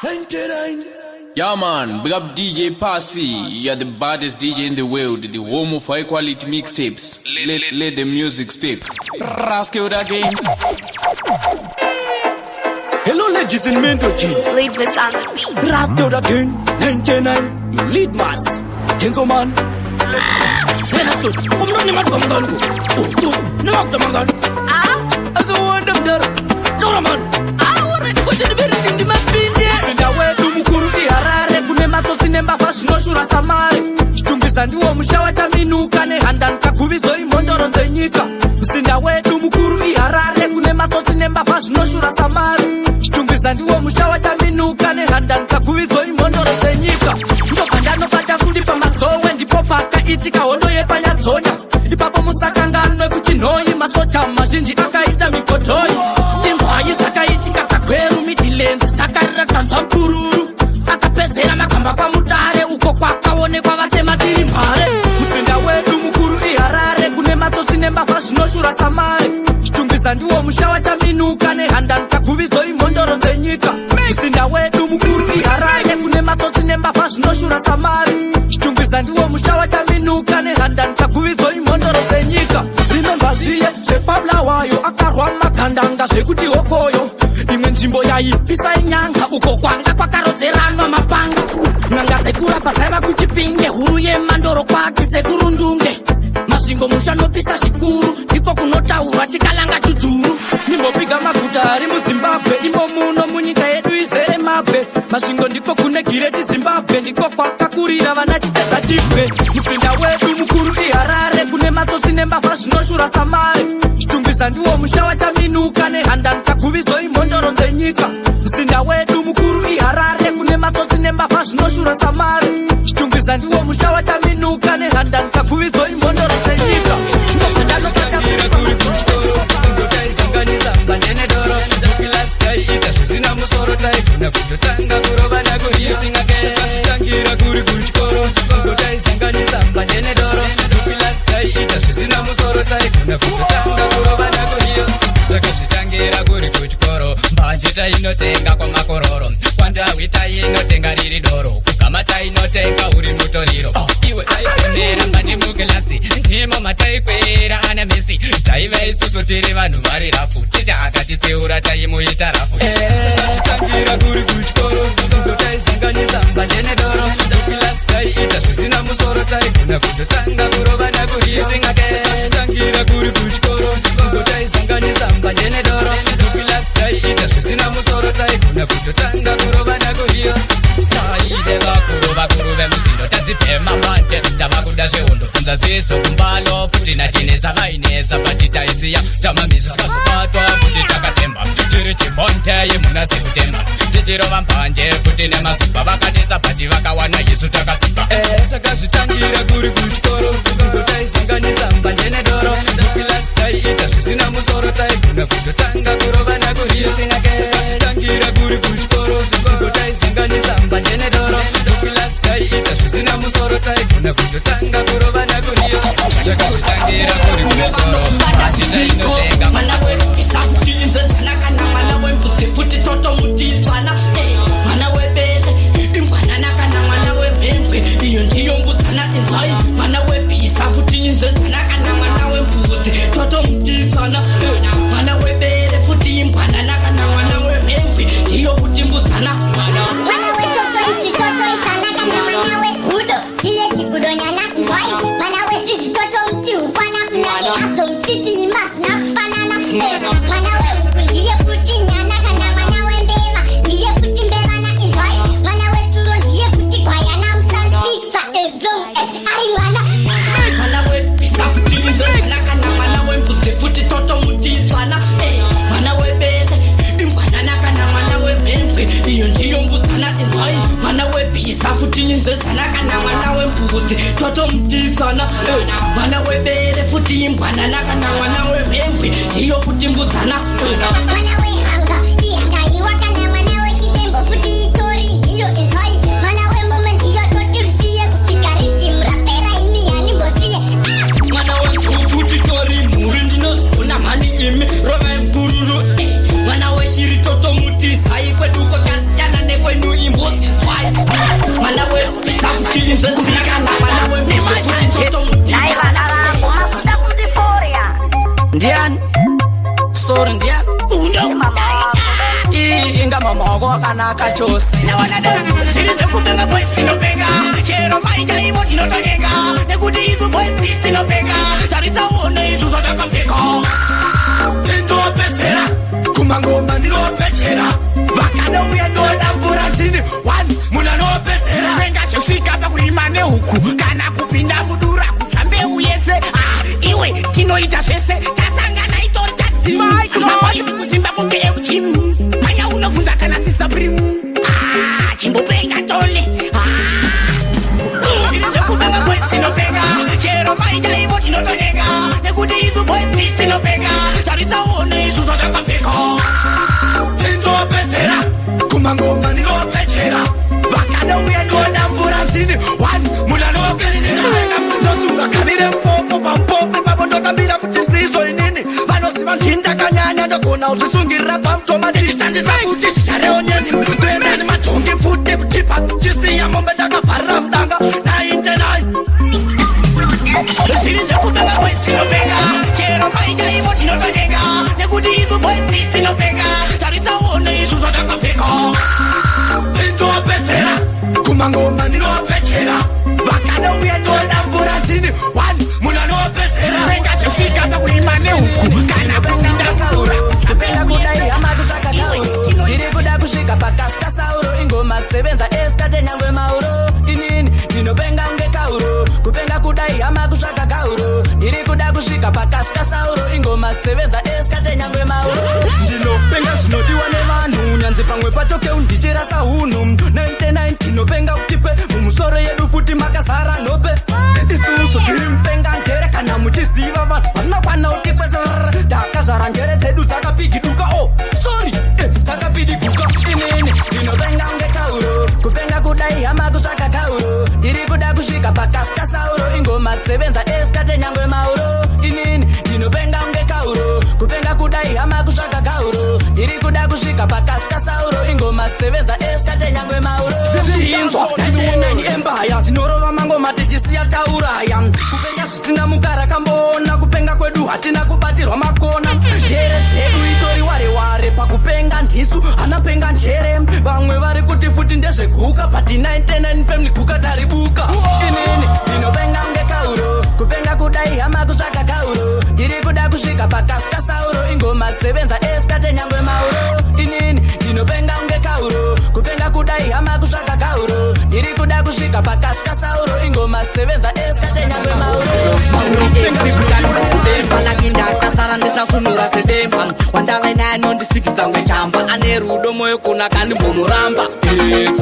99. Yeah, man, big up DJ Passy. You're the baddest DJ in the world, the home of high quality mixtapes. Let the music speak. Rascal again. Hello, ladies and gentlemen. Leave this on the beat. Rascal again. 99. You lead mass. Gentleman. Muzinda wedu mukuru iHarare, kune matsotsi nembavha zvinoshura samare. Chitungwiza ndiwo musha wachaminuka nehandani kaguvidzo imhondoro dzenyika. Muzinda wedu mukuru iHarare, kune matsotsi nembavha zvinoshura samare. Chitungwiza ndiwo musha wachaminuka nehandani kaguvidzo imhondoro dzenyika. Ndobva ndanobata futi pamazowe, ndipo pakaitika hondo yepanyadzonya. Ipapo musakanganwe kuChinhoyi, masoja mazhinji akaita migodhoyi. Chinzwayi zvakaitika paGweru, Midlands takarira tanzwa mupururu. Akapedzera magamba kwaMutare, uko kwakaonekwa vatema tiri mhare. Muzinda wedu mukuru iHarare, kune matsotsi nembavha zvinoshura samare. Chitungwiza ndiwo musha wachaminuka nehandani kaguvidzo imhondoro dzenyika. Muzinda wedu mukuru iHarare, kune matsotsi nembavha zvinoshura samare. Chitungwiza ndiwo musha wachaminuka nehandani kaguvidzo imhondoro dzenyika. Rinonzwa zviye zvepaBulawayo, akarwa magandanga zvekuti hokoyo. Imwe nzvimbo yaipisa inyanga, uko kwanga kwakarodzeranwa mapanga. N'anga dzekurapa dzaiva kuChipinge, huru yemandoro kwati sekurundunge. Masvingo musha nopisa zvikuru, ndiko kunotaurwa chikalanga chujuru. Nimbopiga maguta ari muZimbabwe, imo muno munyika yedu izere mabwe. Masvingo ndiko kune Great Zimbabwe, ndiko kwakakurira vana chitedza chibwe. Muzinda wedu mukuru iHarare, kune matsotsi nembavha zvinoshura samare. Chitungwiza ndiwo musha wachaminuka nehandani kaguvidzo imhondoro dzenyika. Muzinda wedu mukuru iHarare, kune matsotsi nembavha zvinoshura samare. Chitungwiza ndiwo musha wachaminuka nehandani kaguvidzo imhondoro dzenyika. Ndobva ndanobata Tangira kuri kuchikoro, ngotaisanganisa mbanje nedoro. Mukilasi taiita zvisina musoro, taigona kutotanga kurova nakuhisingake. Takazvitangira kuri kuchikoro, ngotaisanganisa mbanje nedoro. Mukilasi taiita zvisina musoro, taigona kutotanga kurova nakuhiyo. Takazvitangira kuri kuchikoro, mbanje tainotenga kwamakororo, kwandawi tainotenga riri doro, kugama tainotenga uri mutoriro. Iwe taiponera mbanje mukilasi, ndimo mataikwera ana mesi. Taiva isusu tiri vanhu vari rafu, ticha akatitsiura taimuita rafu. Takazvitangira kuri kuchikoro, ngotaisanganisa mbanje nedoro. Mukilasi taiita zvisina musoro, taigona kutotanga kurova nakuhisingake. Takazvitangira kuri kuchikoro, ngotaisanganisa mbanje nedoro. Mukilasi taiita zvisina musoro, taigona kutotanga kurova nakuhiyo. Taive vakuru vakuru vemuzindo, tadzibhema manje tava kuda zvehondo. Kunza ziso kumbalo futi natinetsa vainetsa, pati taisiya tamamisa tikazobatwa kuti takatemba tiri chibonte yemuna September, tichirova mbanje kuti nemazuva vakanetsa pati vakawana isu takapimba. Takazvitangira kuri kuchikoro, ngotaisanganisa mbanje nedoro. Mukilasi taiita zvisina musoro, taigona kutotanga kurova nakuhisingake. Takazvitangira kuri kuchikoro, ngotaisanganisa mbanje nedoro. Mukilasi taiita zvisina musoro, taigona kutotanga kurova nakuhiyo. Takazvitangira kuri kuchikoro, asi tainotenga Mwana wepisa futi inzenzana, kana mwana wembudzi futi totomutitswana. Mwana webere imbwanana, kana mwana wemhembwe iyo ndiyo mbudzana. Inzwai, mwana wepisa futi inzenzana, kana mwana wembudzi totomutitswana. Mwana webere futi imbwanana, kana mwana wemhembwe ndiyo futi mbudzana. Mwana wetotoisi totoisana, kana mwana wegudo ndiye chigudonyana. Nzwai, mwana wesizi totomuti ukwana, kunake hazo mutiti imba zvina kufanana. Mwana wehuku ndiye futi nyana, kana mwana wembeva ndiye futi mbevana. Inzwai, mwana wetsuro ndiye futi gwayana. Musamupikisa as long as ari mwana. Mwana wepisa futi inzenzana, kana mwana wembudzi futi totomutitswana. Mwana webere imbwanana, kana mwana wemhembwe iyo ndiyo mbudzana. Inzwai, mwana wepisa futi inzenzana, kana mwana wembudzi totomutitswana. Mwana webere futi imbwanana, kana mwana wemhembwe ndiyo futi mbudzana. Mwana wehanga ihanga iwa, kana mwana wechitembo futi itori iyo. Inzwai, mwana wemombe ndiyo totirisiye kusvika riti murapera imi hanimbosiye. Mwana wenzou futi tori mhuri, ndinozvigona mhani imi rovai mupururu. Mwana weshiri totomutizai, kwedu kwakasiyana nekwenyu. Aiwa, maoko akanaka chose. Zviri zvekupenga, boys tinopenga, chero mai chaivo tinotonyenga, nekuti isu boys tinopenga. Tarisa uone isu zvatakapfeka. Tindopedzera kumangoma, ndinopedzera vakadauya, ndodambura ndini one munhu anopedzera. Penga zvosvika pakurima nehuku kana kupinda mudura kutsva mbeu yese. Ah, iwe, tinoita zvese, tasangana itori tag team. Maboys kusimba kunge ekuchim, manya unobvunza kana sisaprim. Ah, chimbopenga tole. Zviri zvekupenga, boys tinopenga, chero mai chaivo tinotonyenga, nekuti isu boys tinopenga. Tarisa uone isu zvatakapfeka. Tindopedzera kumangoma, ndinopedzera vakadauya, ndodambura ndini one munhu anopedzera. Ndosunga kavire mupopo pamupopo pavo, ndotambira kuti sizo inini vanoziva ndindakanyanya, ndogona kuzvisungirira pamutoma ndichishandisa kuti zvichareonyeni, ndoenda nemadhongi pfute kutipa chisiya mombe ndakavharira mudanga 99. Zviri zvekupenga, boys tinopenga, chero mai chaivo tinotonyenga, nekuti isu boys tinopenga. Tarisa uone isu zvatakapfeka. Tindopedzera kumangoma, ndinopedzera vakadauya, ndodambura ndini one munhu anopedzera. Penga zvosvika pakurima nehuku kana kupinda mudura kutsva Kupenga mbeu kudai yese. Hama kutsvaka kauro, ndiri kuda kusvika pakasvika Sauro. Ingoma sevenza eskate nyangwe mauro. Inini ndinopenga kunge kauro. Kupenga kudai, hama, kutsvaka kauro, ndiri kuda kusvika pakasvika Sauro. Ingoma sevenza eskate nyangwe mauro. Ndinopenga zvinodiwa nevanhu, nyanzi pamwe pacho keu ndichirasa hunhu. 99 ndinopenga kutipe mumusoro yedu futi makazara nhope. Isusu tiri mupenga njere, kana muchiziva vanhu vanokwana kuti takazvara njere dzedu dzakapigiduka. Oh sorry, dzakapidiguka. Inini ndinopenga kunge kauro. Kupenga kudai, hama, kutsvaka kauro, ndiri kuda kusvika pakasvika Sauro. Ingoma sevenza eskate nyangwe mauro. Inini ndinopenga kunge kauro. Kupenga kudai, hama, kutsvaka kauro, ndiri kuda kusvika pakasvika Sauro. Ingoma sevenza eskate nyangwe mauro. Chinzwa 99 embaya, tinorova mangoma tichisiya tauraya. Kupenga zvisina mukara kamboona, kupenga kwedu hatina kubatirwa makona. Njere dzedu itori ware ware pakupenga, ndisu hanapenga njere. Vamwe vari kuti futi ndezveguka, but 99 family guka taribuka. Inini ndinopenga kunge kauro. Kupenga kudai, hama, kutsvaka kauro, ndiri kuda kusvika pakasvika Sauro. Ingoma sevenza eskate nyangwe mauro. Inini ndinopenga kunge kauro. Kupenga kudai, hama, kutsvaka kauro, ndiri kuda kusvika pakasvika Sauro. Ingoma sevenza eskate nyangwe mauro. Ndakasara ndisina sunura sedemba, wandave naye anondisikisa ngwechamba, ane rudo moyo kuna kandimbonoramba. Ex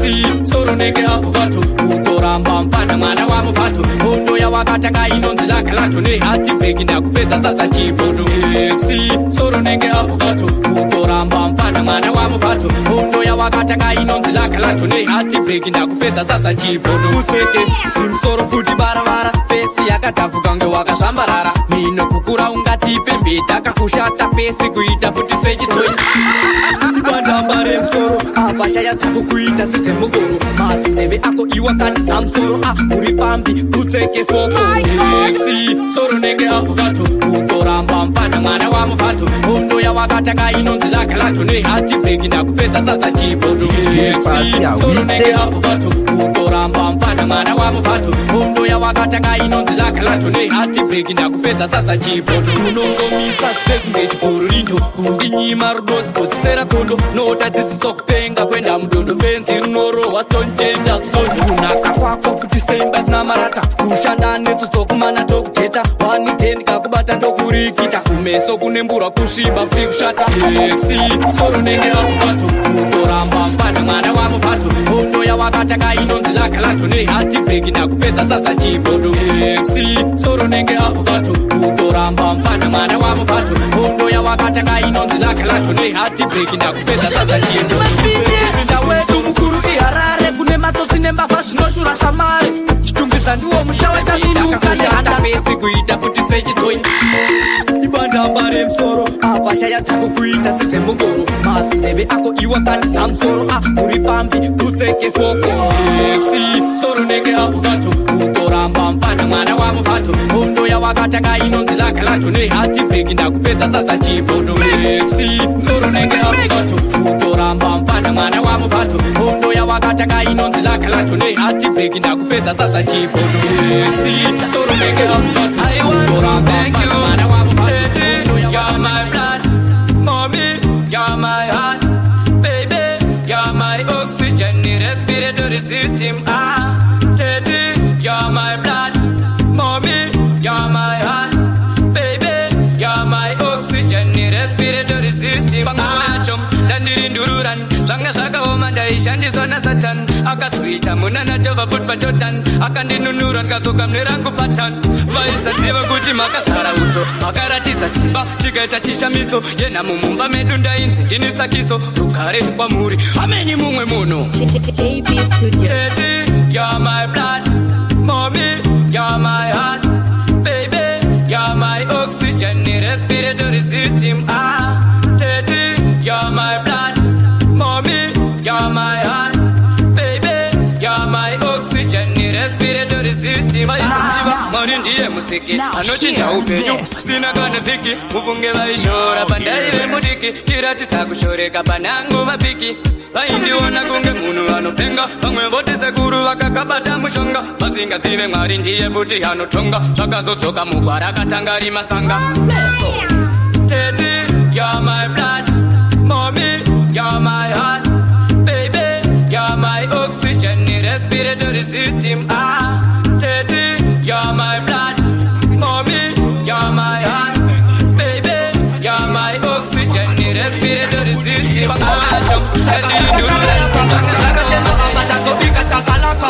soro nenge avocado, kutoramba mfana mwana wa mufato. Hondo yawakatanga inonzi lakalato, neheartbreak ndakupedza sadza chipoto. Ex soro nenge avocado, kutoramba mfana mwana wa mufato. Hondo yawakatanga inonzi lakalato, neheartbreak ndakupedza sadza chipoto. Useke zimusoro futi baravara, face yakadhafuka nge wakazvambarara, mino kukura ungatipe mbita, kakushata face kuita futi sechitsonyi. Bandamba remusoro apa, shaya dzako kuita sedzemugoro, masinzeve ako iwakati samusoro a uri pambi kutseke foko. Ex soro nenge avocado, kutoramba mfana mwana wa mufato. Hondo yawakatanga inonzi lakalato, neheartbreak ndakupedza sadza chipoto. Ex soro nenge avocado, kutoramba mfana mwana wa mufato. Hondo yawakatanga inonzi lakalato, neheartbreak ndakupedza sadza chipoto. Unongomisa space ngechipururindo, kundinyima rudo zigodzisera kondo, noda dzidziso kupenga kwenda mudondo, benzi rinorohwa stonjenda kusondo. Kunaka kwako kuti semba isina marata, kushanda netsotsokumana tokujeta 110, kakubata ndokurikita kumeso kune mburwa, kusviba futi kushata. Ex soro nenge avocado, kutoramba mfana mwana wa mufato. Hondo yawakatanga inonzi lakalato, neheartbreak ndakupedza sadza chipoto. Ex soro nenge avocado, kutoramba mfana mwana wa mufato. Hondo yawakatanga inonzi lakalato, neheartbreak ndakupedza sadza chipoto. Muzinda wedu mukuru iHarare, kune matsotsi nembavha zvinoshura samare. Chitungwiza ndiwo musha wetaminuka. Kushata face kuita futi sechitsonyi. Ibandamba remusoro apa, shaya dzako kuita sedzemugoro, masinzeve ako iwakati samusoro a uri pambi kutseke foko. Ex soro nenge avocado, kutoramba mfana mwana wa mufato. Hondo yawakatanga inonzi lakalato, neheartbreak ndakupedza sadza chipoto. Ex soro nenge avocado, kutoramba mfana mwana Galato neheartbreak, ndakupedza sadza chipoto. Soro meke. I want to thank you, Tete, you're my blood, mommy, you're my heart, baby, you're my oxygen, respiratory system. Ah, Tete, you're my blood, mommy, you're my heart, baby, you're my oxygen, respiratory system. Panguva yacho ndandiri ndururani, zvanga zvakaoma, ndaishandiswa nasatan. Akazoita munana Jova put paJordan, akandinunura, ndikadzoka mune rangu pattern. Vaisaziva kuti makazvara uto, makaratidza simba, chikaita chishamiso yenhamo mumba medu. Ndainzi ndini sakiso, rugare kwamuri, ameni. Mumwe munhu. JB Studio. Tete, you're my blood, mommy, you're my heart, baby, you're my oxygen, respiratory system. Ah, Tete, you're my blood, mommy, you're my heart, baby, you're my oxygen, respiratory system. Vaisaziva Mwari ndiye musiki anochinja upenyu pasina kana vhiki. Mufunge vaishora pandaive mudiki, tiratidza kushoreka panangu vapiki. Vaindiona kunge munhu anopenga, vamwe voti sekuru vakakabata mushonga, vasingazive Mwari ndiye futi anotonga. Zvakazodzoka mugwara akatanga rimasanga. Tete, you're my blood, mommy, you're my heart, baby, you're my oxygen, respiratory system. Ah, Tete, you're my blood, mommy, you're my heart, baby, you're my oxygen, respiratory system. Tazobika chakalaka,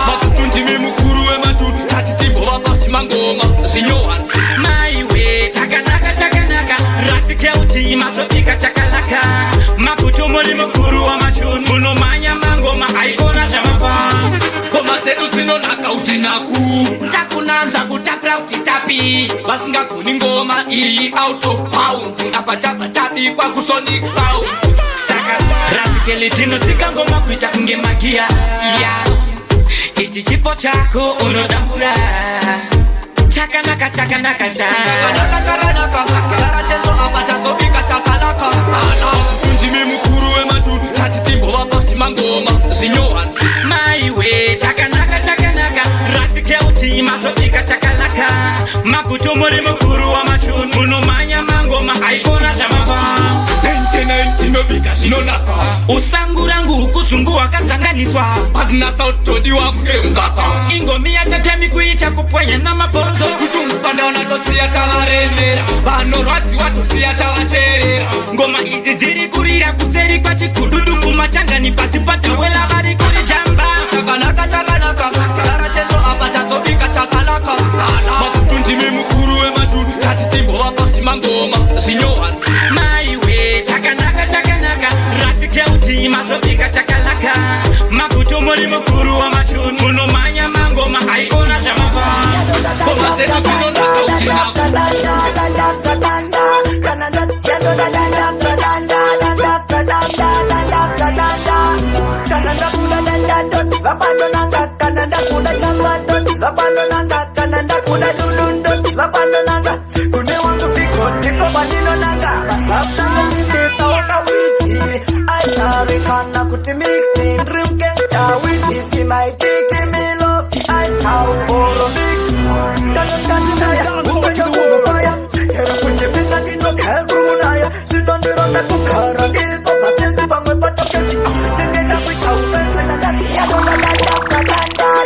makutu ndimi mukuru wematutu, tati timbova pasi mangoma zvinyohani. Maiwe, chakanaka, chakanaka, rasikeuti mazobika chakalaka. Makutu muri mukuru wamachuni, munomanya mangoma, aikona zvamafa. Ngoma dzedu dzinonaka kuti naku takunanzva kutapira kuti tapi vasingagoni ngoma iyi out of bounds. Apa tabva tabikwa kuSonic Sound. Saka rasikeli tinotsika ngoma kuita kunge magiya ya. Ichi chipo chako unodambura, chakanaka, chakanaka sha. Chakanaka, chakanaka, karatenzo apa tazobika chakalaka. Ndimi mukuru wematutu, tati timbova pasi mangoma zvinyohani. Maiwe, chakanaka, chakanaka, rasikeuti mazobika chakalaka. Makutu muri mukuru wamachuni, munomanya mangoma, aikona zvamafa. 99 tinobika zvinonaka. Usangu rangu kuzungu wakasanganiswa. Pasina sauti todiwa kunge mukaka. Ingomi yatatemi kuita kupwanya namabhonzo. Kuti mupanda tosiya tavaremera, vanorwadziwa tosiya tavateerera. Ngoma idzi dziri kurira kuseri kwachikududu kumachangani, pasi patawela vari kurijamba. Chakanaka, chakanaka, karatenzo apa tazobika chakalaka. Makutu ndimi mukuru wematutu, tati timbova pasi mangoma zvinyohani. Maiwe, chakanaka, chakanaka, rasikeuti mazobika chakalaka. Makutu muri mukuru wamachuni, munomanya mangoma, aikona zvamafa. Ngoma dzedu dzinonaka kuti naku. Kana ndasiyandoda danda danda danda danda danda danda. Kana ndakuda danda ndosiva pandonanga. Kana ndakuda chamba ndosiva pandonanga. Kana ndakuda dudu ndosiva pandonanga. Kune wangu fiko ndiko pandinonanga. Vakutanosimbisa wakawiti aitare kana kuti mixing dream gangster with is my dick me love aitau mix. Kana ndachishaya upenyu kufaya chero kundipisa ndinokarunaya zvinondironza kugara ndirisopa senzi pamwe patoketi ndingenda kuita upenzi ndakasiyadonda danda danda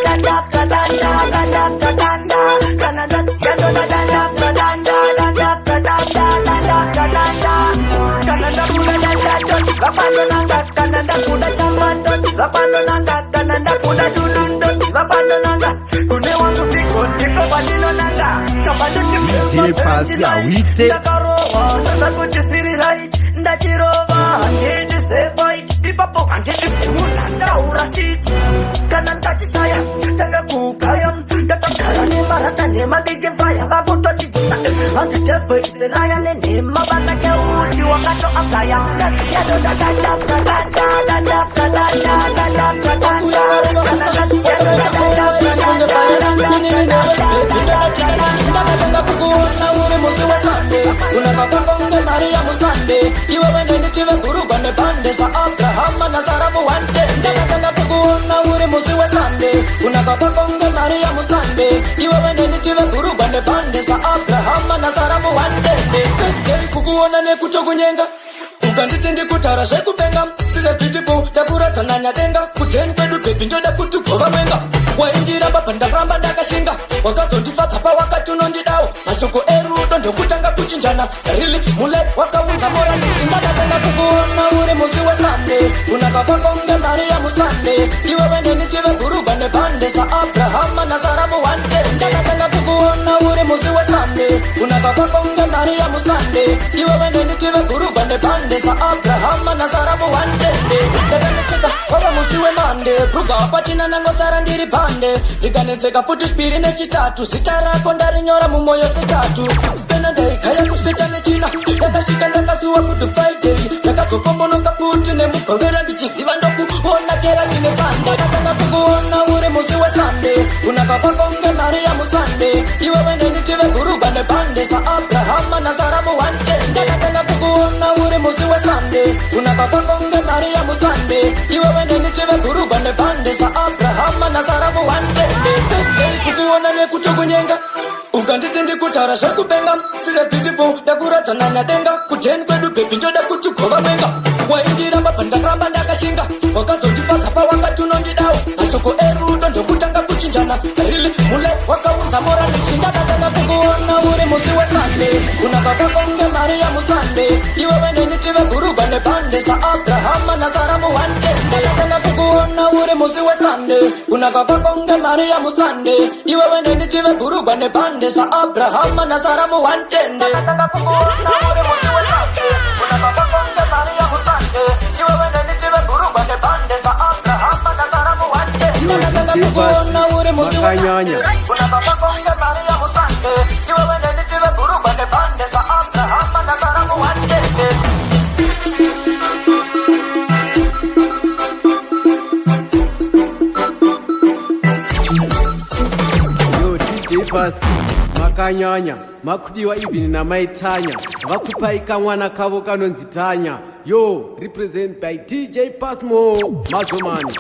danda danda danda danda. Kana ndasiyadonda danda danda danda danda danda danda. Kana ndakuda danda ndosiva pandonanga. Kana ndakuda chamba ndosiva pandonanga. Kana ndakuda dudu ndosiva pandonanga. Kune wangu fiko ndiko pandinonanga. Chamba DJ Pasi awite. Ndakarohwa ndozakuti zviri right, ndachirova handidi zvefight ipapo, handidi zvemunhu andaura shit. Kana ndachisaya tanga kugaya, ndakagara nemarasta nemadichifaya vakutondidzisa handideveiselaya nenhema basa keuti wakatoagaya ndaziyadodadandadandadandadandadanda. Kana ndaziyadodadandadandadandadandadanda. Ndakatanga kukuona uri musi weSande, unakapamba kunge mari yamusande. Iwe wende ndichive bhurugwa nebhande saAbrahama naSara muwante. Ndakatanga kukuona uri musi weSunday, kunaka kwako kunge mari yamuSunday. Iwewe neni tive bhurugwa nebhande saAbrahama naSara muwantende. First day kukuona nekutokunyenga, ukanditi ndikutaura zvekupenga. Serious beautiful, ndakuradzana nyadenga. Kujeni kwedu baby, ndoda kuti gova mwenga. Waindiramba pandakaramba ndakashinga, wakazondifadza pawakati unondidawo. Mashoko erudo ndokutanga kuchinjana, really mule wakaunza morality. Ndakatanga kukuona uri musi weSunday, kunaka kwako kunge mari yamuSunday. Iwewe neni tive bhurugwa nebhande saAbrahama naSara muwantende. Ndakatanga kukuona uri musi weSunday, kunaka kwako kunge mari yamuSunday. Iwewe neni tive bhurugwa nebhande saAbrahama naSara muwantende. Ndakanetseka wava musi weMonday, bhurugwa wapachina, nangosara ndiri bhande. Ndikanetseka futi chipiri nechitatu, zita rako ndarinyora mumwoyo setatu. Pena ndaigaya kusvita nechina, ndakasvika ndakasuwa kuti Friday. Ndakazokombonoka futi neMugovera, ndichiziva ndokuona kerasi neSunday. Ndakatanga kukuona uri musi weSunday, kunaka kwako kunge mari yamuSunday. Iwewe neni tive bhurugwa nebhande saAbrahama naSara muwantende. Ndakatanga kukuona uri musi weSunday, kunaka kwako kunge mari yamuSunday. Iwewe neni tive bhurugwa nebhande saAbrahama naSara muwantende. First day kukuona nekutokunyenga, ukanditi ndikutaura zvekupenga. Serious beautiful, ndakuradzana nyadenga. Kujeni kwedu baby, ndoda kuti gova mwenga. Waindiramba pandakaramba ndakashinga, wakazondifadza pawakati unondidawo. Mashoko erudo ndokutanga kuchinjana, really mule wakaunza morality. Ndakatanga kukuona uri musi weSunday, kunaka kwako kunge mari yamuSunday. Iwewe neni tive bhurugwa nebhande saAbrahama naSara muwantende. Ndakatanga kukuona uri musi weSunday, kunaka kwako kunge mari yamuSunday. Iwewe neni tive bhurugwa nebhande saAbrahama naSara muwantende. Ndakatanga kukuona uri musi weSunday, kunaka kwako kunge mari yamuSunday. Iwewe neni tive bhurugwa nebhande saAbrahama naSara muwantende. Ndakatanga kukuona uri musi Makanyanya. weSunday, kunaka kwako kunge mari yamuSunday. Iwewe neni tive bhurugwa nebhande saAbrahama naSara muwantende. Yo DJ Pasi, makanyanya, makudiwa even namaitanya, vakupai kamwana kavo kanonzi Tanya. Yo, represent by DJ Pasmo Mazomani.